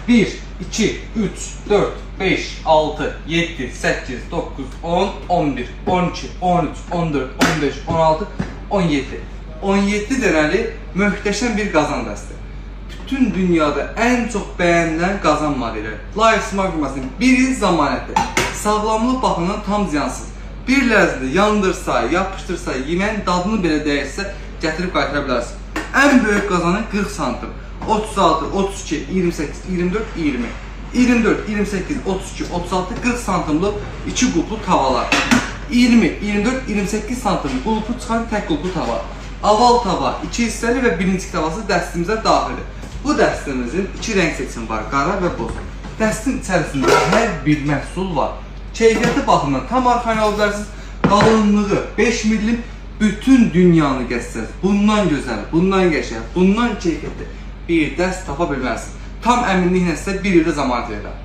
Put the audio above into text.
1, 2, 3, 4, 5, 6, 7, 8, 9, 10, 11, 12, 13, 14, 15, 16, 17. 17 dənəli möhtəşəm bir qazan dəsti. Bütün dünyada ən çox bəyənilən qazan modeli. Life Smart firmasının bir il zəmanəti. Sağlamlıq baxımından tam ziyansız. Bir il ərzində yandırsa, yapışdırsa, yeməyin dadını belə dəyişsə, gətirib qaytara bilərsiniz. Ən böyük qazanı 40 santim. 36, 32, 28, 24, 20. 24, 28, 32, 36, 40 santimli iki qulplu tavalar. 20, 24, 28 santim qulpu çıxan tək qulplu tava. Aval tava, iki hissəli və birinci tavası dəstimizə daxildir. Bu dəstimizin iki rəng seçimi var, qara və boz. Dəstin içərisində hər bir məhsul var. Keyfiyyəti baxımından tam arxayın ola bilərsiniz. Qalınlığı 5 millim, bütün dünyanı gəzsəniz, bundan gözəl, bundan qəşəng, bundan keyfiyyətli bir dəst tapa bilməzsiniz. Tam əminliklə sizə bir ildə zəmanət verirəm.